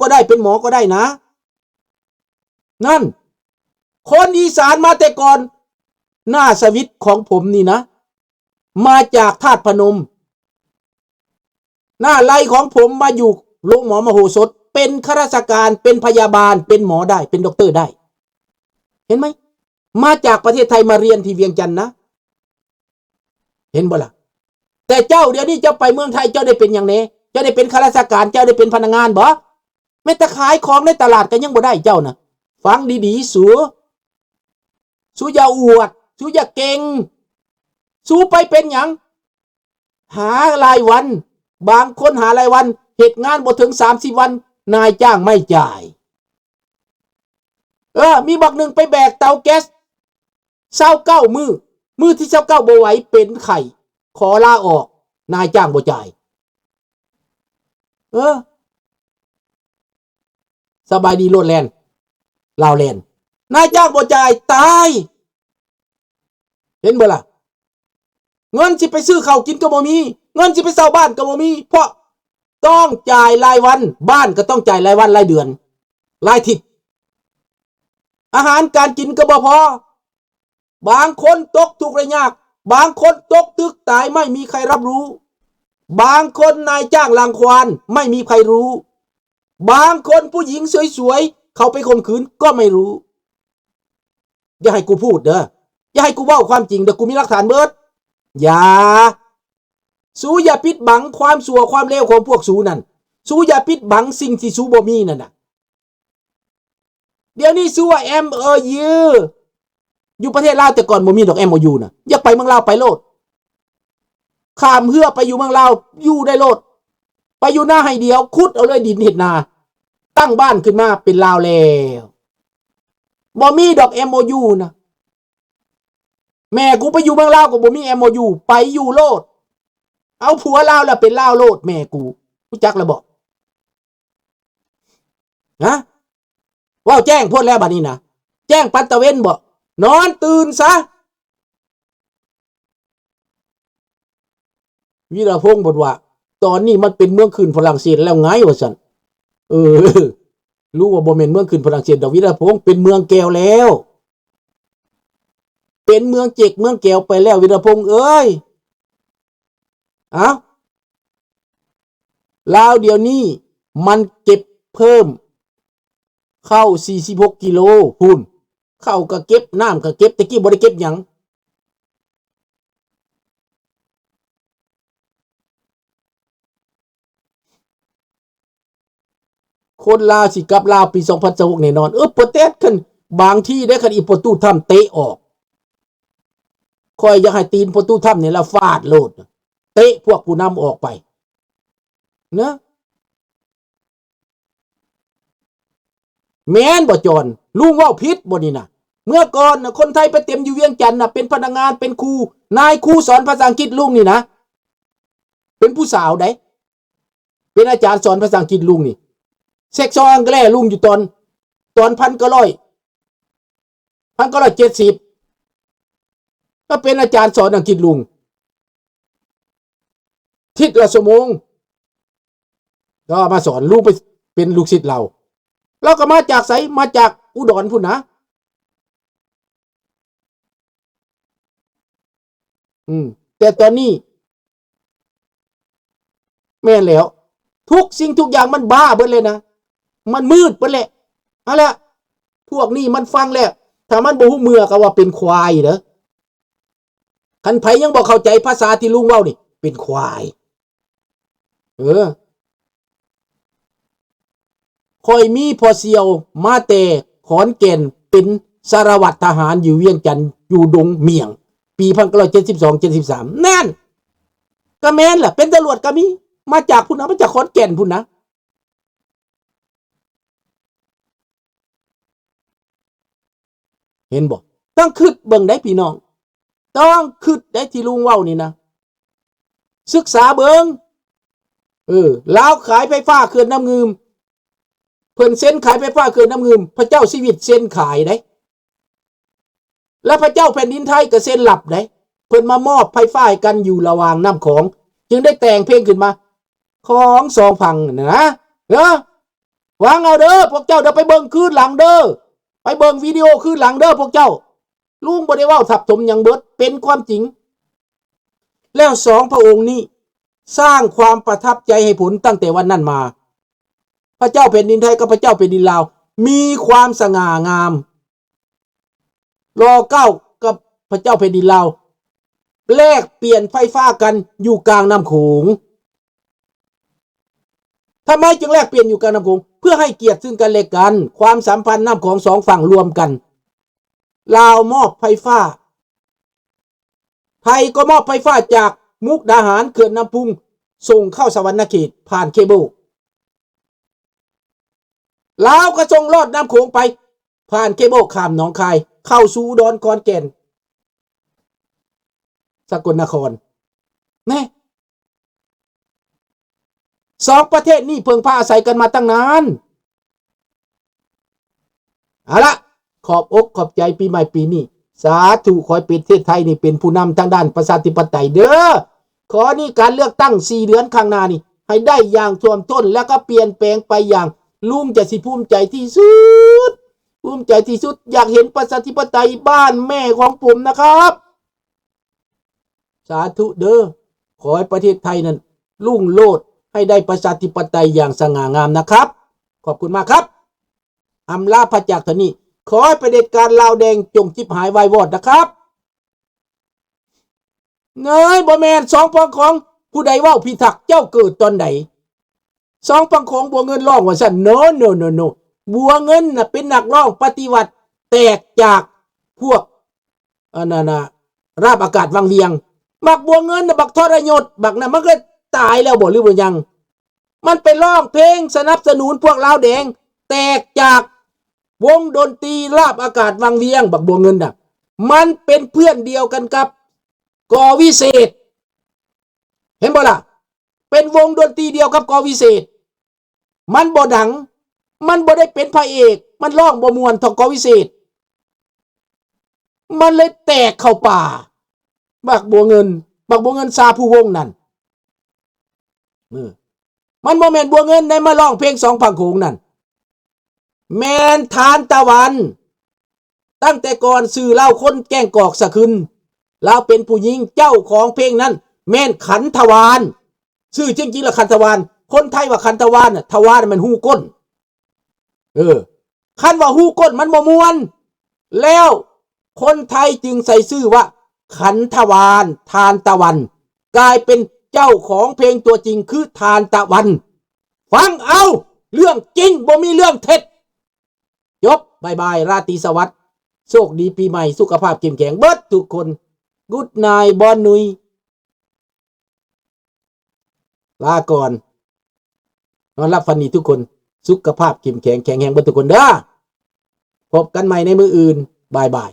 ກໍໄດ້ ເປັນໝໍກໍໄດ້ນະ. ນັ້ນ ຄົນອີສານມາແຕ່ກ່ອນ ໜ້າສະວິດຂອງຜົມນີ້ນະ ມາຈາກທາດພະນົມ. ໜ້າໄລ່ຂອງຜົມມາຢູ່ໂລງໝໍມະໂຫສົດ ເປັນຂ້າລາຊະການ ເປັນພະຍາບານ ເປັນໝໍໄດ້ ເປັນດັອກເຕີໄດ້. ເຫັນໄໝ? ມາຈາກປະເທດໄທມາຮຽນທີ່ວຽງຈັນນະ. ເຫັນບໍ່ລະ? ແຕ່ເຈົ້າ ດຽວນີ້ເຈົ້າໄປເມືອງໄທ ເຈົ້າໄດ້ເປັນຫຍັງແດ່? ເຈົ້າໄດ້ເປັນຂ້າລາຊະການ ເຈົ້າໄດ້ເປັນພະນັກງານບໍ່? ແມ້ແຕ່ຂາຍຂອງໃນຕະຫຼາດກໍຍັງບໍ່ໄດ້ເຈົ້ານະ. ຟັງດີໆ ສູ ສູຢ່າອວດ ສູຢ່າເກັ່ງ. ສູໄປເປັນຫຍັງ? ຫາລາຍວັນ. ບາງຄົນຫາລາຍວັນ ເຮັດງານບໍ່ເຖິງສາມສິບວັນ ນາຍຈ້າງໄມ່ຈ່າຍ. ເອີ ມີບັກໜຶ່ງໄປແບກເຕົາແກັສ ຊາວເກົ້າມື້ ມື້ທີຊາວເກົ້າບໍ່ໄຫວ ເປັນໄຂ້ ຂໍລາອອກ ນາຍຈ້າງບໍ່ຈ່າຍ. ເອີ ສະບາຍດີໂລດແລ່ນ ລາວແລ່ນ ນາຍຈ້າງບໍ່ຈ່າຍ ຕາຍ. ເຫັນບໍ່ລະ? ເງິນຊິໄປຊື້ເຂົ້າກິນກໍບໍ່ມີ ເງິນຊິໄປເຊົ່າບ້ານກໍບໍ່ມີ ເພາະຕ້ອງຈ່າຍລາຍວັນ ບ້ານກໍຕ້ອງຈ່າຍລາຍວັນ ລາຍເດືອນ ລາຍທິດ ອາຫານການກິນກໍບໍ່ພໍ. ບາງຄົນຕົກທຸກໄດ້ຍາກ ບາງຄົນຕົກຕຶກຕາຍ ໄມ່ມີໃຄຮັບຮູ້. ບາງຄົນນາຍຈ້າງລັງຄວານ ໄມ່ມີໃຄຮູ້. ບາງຄົນຜູ້ຍິງສວຍໆ ເຂົາໄປຂົ່ມຂືນກໍໄມ່ຮູ້. ຢ່າໃຫ້ກູພູດເດີ ຢ່າໃຫ້ກູເວົ້າຄວາມຈິງເດີ ກູມີຫຼັກຖານເບິດ. ຢ່າ ສູຢ່າປິດບັງຄວາມຊົ່ວຄວາມເລວຂອງພວກສູນັ້ນ ສູຢ່າປິດບັງສິ່ງທີ່ສູບໍ່ມີນັ້ນນະ. ດຽວນີ້ສູວ່າ ເອັມໂອຢູ ຢູ່ປະເທດລາວ ແຕ່ກ່ອນບໍ່ມີດອກ ເອັມໂອຢູນະ ຢາກໄປເມືອງລາວໄປໂລດ ຂ້າມເຮືອໄປຢູ່ເມືອງລາວ ຢູ່ໄດ້ໂລດ ໄປຢູ່ນາໄຮ່ດຽວ ຂຸດເອົາເລີຍດິນເຮັດນາ ຕັ້ງບ້ານຂຶ້ນມາເປັນລາວແລ້ວ. ບໍ່ມີດອກ ເອັມໂອຢູນະ ແມ່ກູໄປຢູ່ເມືອງລາວກໍບໍ່ມີ ເອັມໂອຢູ ໄປຢູ່ໂລດ ເອົາຜົວລາວແລ້ວເປັນລາວໂລດ ແມ່ກູ ຮູ້ຈັກແລ້ວບໍ່? ຮະ ເວົ້າແຈ້ງໂພດແລ້ວບາດນີ້ນະ ແຈ້ງປັນຕາເວັນບໍ? ນອນຕື່ນຊະ. ວິລະພົງບົດວ່າ ຕອນນີ້ມັນເປັນເມືອງຂຶ້ນຝຣັ່ງເສດແລ້ວໄງ ວ່າຊັ້ນ. ເອີ ລຸງວ່າບໍ່ແມ່ນເມືອງຂຶ້ນຝຣັ່ງເສດດອກ ວິລະພົງ ເປັນເມືອງແກ້ວແລ້ວ ເປັນເມືອງເຈັກເມືອງແກວໄປແລ້ວ ວິລະພົງເອີຍ. ເອົ້າ ລາວດຽວນີ້ມັນເກັບເພີ່ມ ເຂົ້າສີ່ສິບຫົກກິໂລພຸ້ນ ເຂົ້າກໍເກັບ ນ້ຳກໍເກັບ ແຕ່ກີ້ບໍ່ໄດ້ເກັບຫຍັງ. ຄົນລາວຊິກັບລາວປີສອງພັນຊາວຫົກແນ່ນອນ. ເອີ ປະເທດຄັນ ບາງທີເດ້ ຄັນອີປະຕູທຳເຕະອອກ ຂ້ອຍຢາກໃຫ້ຕີນປະຕູທຳນີ້ລະຟາດໂລດ ເຕະພວກຜູ້ນຳອອກໄປເນາະ. ແມ່ນບໍ່ຈອນ? ລຸງເວົ້າຜິດບໍ່ນີ້ນະ? ເມື່ອກ່ອນນະ ຄົນໄທໄປເຕັມຢູ່ວຽງຈັນນະ ເປັນພະນັກງານ ເປັນຄູ ນາຍຄູສອນພາສາອັງກິດລຸງນີ້ນະ ເປັນຜູ້ສາວໃດ໋ ເປັນອາຈານສອນພາສາອັງກິດລຸງນີ້ ເຊັກຊອງແອງແກລລຸງຢູ່ຕອນ ຕອນພັນເກົ້າຮ້ອຍ ພັນເກົ້າຮ້ອຍເຈັດສິບ ກໍເປັນອາຈານສອນອັງກິດລຸງ ທິດລະຊົ່ວໂມງ ກໍມາສອນ ລຸງໄປເປັນລູກສິດລາວ ລາວກໍມາຈາກໃສ? ມາຈາກອຸດອນພຸ້ນນະ. ອືມ ແຕ່ຕອນນີ້ ແມ່ນແລ້ວ ທຸກສິ່ງທຸກຢ່າງມັນບ້າເບິດເລີຍນະ ມັນມືດເບິດແຫຼະ. ຫັ້ນແຫຼະ ພວກນີ້ມັນຟັງແລ້ວ ຖ້າມັນບໍ່ຮູ້ເມື່ອກໍວ່າເປັນຄວາຍເດີ. ຄັນໃຜຍັງບໍ່ເຂົ້າໃຈພາສາທີ່ລຸງເວົ້ານີ້ ເປັນຄວາຍ. ເອີ ຂ້ອຍມີພໍ່ສ່ຽວມາແຕ່ຂອນແກ່ນ ເປັນສາລະວັດທະຫານຢູ່ວຽງຈັນ ຢູ່ດົງໝ້ຽງ ປີພັນເກົ້າຮ້ອຍເຈັດສິບສອງ ເຈັດສິບສາມ ນັ້ນ ກໍແມ່ນລະ ເປັນຕຳຫຼວດກໍມີ ມາຈາກພຸ້ນນະ ມາຈາກຂອນແກ່ນພຸ້ນນະ. ເຫັນບໍ່? ຕ້ອງຄິດເບິ່ງໄດ໋ພີ່ນ້ອງ ຕ້ອງຄິດໄດ໋ ທີ່ລຸງເວົ້ານີ້ນະ ສຶກສາເບິ່ງ. ເອີ ລາວຂາຍໄຟຟ້າເຂື່ອນນ້ຳງື່ມ ເພິ່ນເຊັນຂາຍໄຟຟ້າເຂື່ອນນ້ຳງື່ມ ພະເຈົ້າຊີວິດເຊັນຂາຍໄດ໋ ແລະ ພະເຈົ້າແຜ່ນດິນໄທກໍເຊັນຮັບໄດ໋ ເພິ່ນມາມອບໄຟຟ້າໃຫ້ກັນຢູ່ລະຫວ່າງນ້ຳຂອງ ຈຶ່ງໄດ້ແຕ່ງເພງຂຶ້ນມາ ຂອງສອງຝັ່ງນັ້ນນະ ເອີ. ຟັງເອົາເດີພວກເຈົ້າເດີ ໄປເບິ່ງຄືນຫຼັງເດີ ໄປເບິ່ງວິດີໂອຄືນຫຼັງເດີພວກເຈົ້າ. ລຸງບໍ່ໄດ້ເວົ້າທັບຖົມຫຍັງເບິດ ເປັນຄວາມຈິງ. ແລ້ວສອງພະອົງນີ້ສ້າງຄວາມປະທັບໃຈໃຫ້ຜົນຕັ້ງແຕ່ວັນນັ້ນມາ. ພະເຈົ້າແຜ່ນດິນໄທກັບພະເຈົ້າແຜ່ນດິນລາວມີຄວາມສະຫງ່າງາມ. ລໍເກົ້າກັບພະເຈົ້າແຜ່ນດິນລາວແລກປ່ຽນໄຟຟ້າກັນຢູ່ກາງນ້ຳໂຂງ. ທຳໄມຈຶ່ງແລກປ່ຽນຢູ່ກາງນ້ຳໂຂງ? ເພື່ອໃຫ້ກຽດຊຶ່ງກັນແລະກັນ. ຄວາມສຳພັນນ້ຳຂອງສອງຝັ່ງລວມກັນ. ລາວມອບໄຟຟ້າ ໄທກໍມອບໄຟຟ້າຈາກມຸກດາຫານ ເຂື່ອນນ້ຳພຸງ ສົ່ງເຂົ້າສະຫວັນນະເຂດ ຜ່ານເຄເບິ້ນ. ລາວກໍສົ່ງລອດນ້ຳໂຂງໄປ ຜ່ານເຄເບິ້ນ ຂ້າມໜອງຄາຍ ເຂົ້າສູ່ອຸດອນ ຂອນແກ່ນ ສະກົນນະຄອນ. ແນ່ ສອງປະເທດນີ້ເພິ່ງພາອາໄສກັນມາຕັ້ງນານ. ເອົາລະ ຂອບອົກຂອບໃຈປີໃໝ່ປີນີ້. ສາທຸ ຂໍໃຫ້ປະເທດໄທນີ້ເປັນຜູ້ນຳທາງດ້ານປະຊາທິປະໄຕເດີ. ຂໍໃຫ້ການເລືອກຕັ້ງສີ່ເດືອນຂ້າງໜ້ານີ້ ໃຫ້ໄດ້ຢ່າງຖ້ວມທົ້ນ ແລ້ວກໍປ່ຽນແປງໄປຢ່າງ ລຸງຈະຊິພູມໃຈທີ່ສຸດ ພູມໃຈທີ່ສຸດ. ຢາກເຫັນປະຊາທິປະໄຕບ້ານແມ່ຂອງຜົມນະຄັບ. ສາທຸເດີ. ຂໍໃຫ້ປະເທດໄທນັ້ນລຸ້ງໂລດ ໃຫ້ໄດ້ປະຊາທິປະໄຕຢ່າງສະຫງ່າງາມນະຄັບ. ຂອບຄຸນມາກຄັບ. ອຳລາພະຈັກເທົ່ານີ້. ຂໍໃຫ້ຜະເດັດການລາວແດງຈົ່ງຈິບຫາຍວາຍວອດນະຄັບ. ເງີຍ ບໍ່ແມ່ນ ສອງຝັ່ງຂອງ ຜູ້ໃດເວົ້າພິທັກ ເຈົ້າເກີດຕອນໃດ? ສອງຝັ່ງຂອງບົວເງິນຮ້ອງວ່າຊັ້ນ. ໂນ ໂນ ໂນ ໂນ ບົວເງິນນະເປັນນັກຮ້ອງປະຕິວັດ ແຕກຈາກພວກ ອັນນັ້ນນະ ລາບອາກາດວັງວຽງ. ບັກບົວເງິນນະ ບັກທໍລະຍົດ ບັກນັ້ນມັນກໍຕາຍແລ້ວບໍ່ ຫຼືບໍ່ຍັງ? ມັນໄປຮ້ອງເພງສະໜັບສະໜູນພວກລາວແດງ ແຕກຈາກວົງດົນຕີລາບອາກາດວັງວຽງ. ບັກບົວເງິນນະ ມັນເປັນເພື່ອນດຽວກັນກັບ ກ.ວິເສດ ເຫັນບໍ່ລະ? ເປັນວົງດົນຕີດຽວກັບ ກ.ວິເສດ. ມັນບໍ່ດັງ ມັນບໍ່ໄດ້ເປັນພະເອກ ມັນຮ້ອງບໍ່ມ່ວນເທົ່າ ກ.ວິເສດ. ມັນເລີຍແຕກເຂົ້າປ່າ. ບັກບົວເງິນ ບັກບົວເງິນຊາພູວົງນັ້ນ ເອີ ມັນບໍ່ແມ່ນບົວເງິນໃດມາຮ້ອງເພງສອງຝັ່ງໂຂງນັ້ນ. ແມ່ນທານຕະວັນ. ຕັ້ງແຕ່ກ່ອນຊື່ລາວຄົນແກ້ງກອກສະຄຶນ ລາວເປັນຜູ້ຍິງ. ເຈົ້າຂອງເພງນັ້ນແມ່ນຂັນທະວານ. ຊື່ຈິງໆລະຂັນທະວານ. ຄົນໄທວ່າຂັນທະວານນະ ທະວານນະແມ່ນຮູກົ້ນ. ເອີ ຄັນວ່າຮູກົ້ນມັນບໍ່ມ່ວນ. ແລ້ວຄົນໄທຈຶ່ງໃສ່ຊື່ວ່າຂັນທະວານ ທານຕະວັນ ກາຍເປັນເຈົ້າຂອງເພງຕົວຈິງຄືທານຕະວັນ. ຟັງເອົາ ເລື່ອງຈິງ ບໍ່ມີເລື່ອງເທັດ. ຈົບ. ບາຍບາຍ ລາຕີສະຫວັດ ໂຊກດີປີໃໝ່ ສຸຂະພາບເຂັ້ມແຂງເບິດທຸກຄົນ. Good night ບອນນຸຍ. ລາກ່ອນ. ນອນຫຼັບຝັນດີທຸກຄົນ. ສຸຂະພາບເຂັ້ມແຂງ ແຂງແຮງເບິດທຸກຄົນເດີ. ພົບກັນໃໝ່ໃນມື້ອື່ນ. ບາຍບາຍ.